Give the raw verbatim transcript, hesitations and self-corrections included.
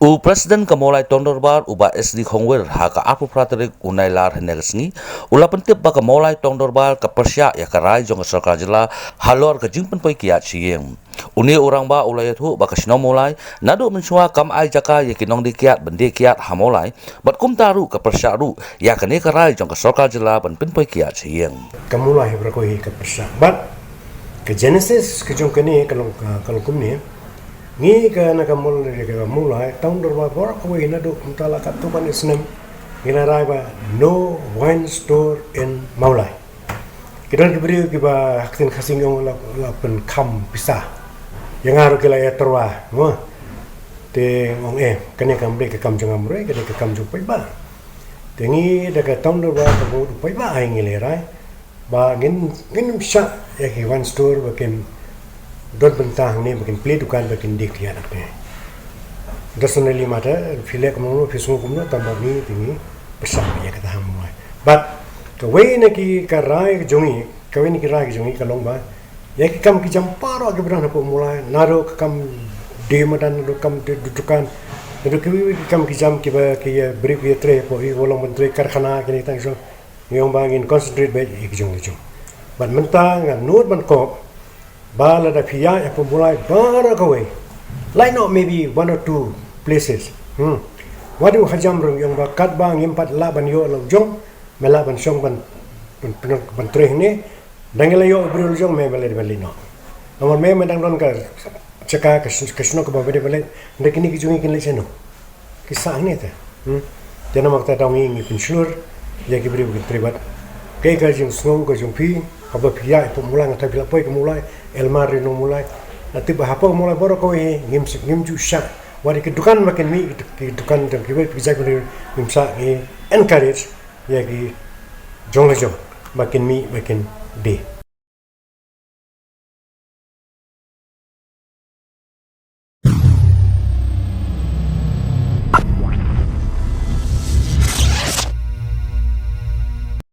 U President ka Mawlai Tongdorbar, u Bah S D Khongwir, ha ka arphew phra tarik u Nailar hynne ka sngi, u la pyntip ba ka Mawlai Tongdorbar ka pyrshah ïa ka rai jong ka sorkar jylla halor ka jingpynpoi kiad sha ïing. Une u rangbah u la ïathuh ba ka shnong Mawlai naduh mynshuwa kam ai jaka ïa ki nongdie kiad ban die kiad ha Mawlai, bad kumta ruh ka pyrshah ruh ïa kane ka rai jong ka sorkar jylla ban pynpoi kiad sha ïing. Ka Mawlai baroh kawei ka pyrshah. Bad ka genesis ka jong kane ka long, ka long kumne. Ngi ka na ka Mawlai, ka Mawlai Tongdorbar baroh kawei naduh kumta la katto katne snem ngi la rai ba no wine store in Mawlai. Ki don ki briew kiba ha ktien Khasi ngi ong la, la pynkham pisa. Ïa nga ruh ki la ïatyrwa, mo. Te ong, eh, kane kam dei ka kam jong nga marwei, kane ka kam jong paidbah. Te ngi da ka Tongdorbar kaba u paidbah ai ngi la rai ba ngin, ngin ym shah ïa ki wine store ba kin don bynta hangne, ba kin plie dukan, ba kin die kiad hangne. Doesn't really matter, phi leh kumno, phi sngew kumno, tang ba ngi te ngi pyrshah ïa kata ha Mawlai. But kawei na ki, ka rai ka jong ngi, kawei na ki rai ka jong ngi ka long ba ïa ki kam ki jam baroh kiba don hapoh Mawlai, naduh ka kam die madan, naduh kam die dukan, naduh kiwei kiwei ki kam ki jam kiba ki, eh, briew ki ïatrei hapoh, kiba long ban trei karkhana, kine tang jong, ngi ong ba ngin concentrate beit ïa ki jong ki jong. Bad mynta nga nud ban kop ba lada phi ïaid hapoh Mawlai baroh kawei, lait noh maybe one or two places. Hmm. Wat ïa u hajan ruh ngi ong ba katba ngim pat lah ban ïoh la u jong, me lah ban shong ban, ban, ban, ban trei hangne. Dang ïa la ïoh u briew la u jong, me, me leit, me leit noh. Namar me, me dang don ka jaka, ka sh-, ka shnong kaba me dei ban leit. Hynrei kine ki jong ngi kin leit shano? Ki sah hangne te. Hmm? Te namar kata daw ngi, ngi pynshlur ïa ki briew ba kin trei bad. Kaei ka jingsngew ka jong phi, haba phi ïaid hapoh Mawlai, nga tharai phi la poi ka Mawlai, Elmar ri nong Mawlai. Nga tip ba hapoh Mawlai baroh kawei ngim s-, ngim ju shah. Wat ïa ki dukan ba kin mih, ki dukan jong kiwei ki jait bynriew ngim shah, ngi encourage ïa ki jong la jong ba kin mih, ba kin die.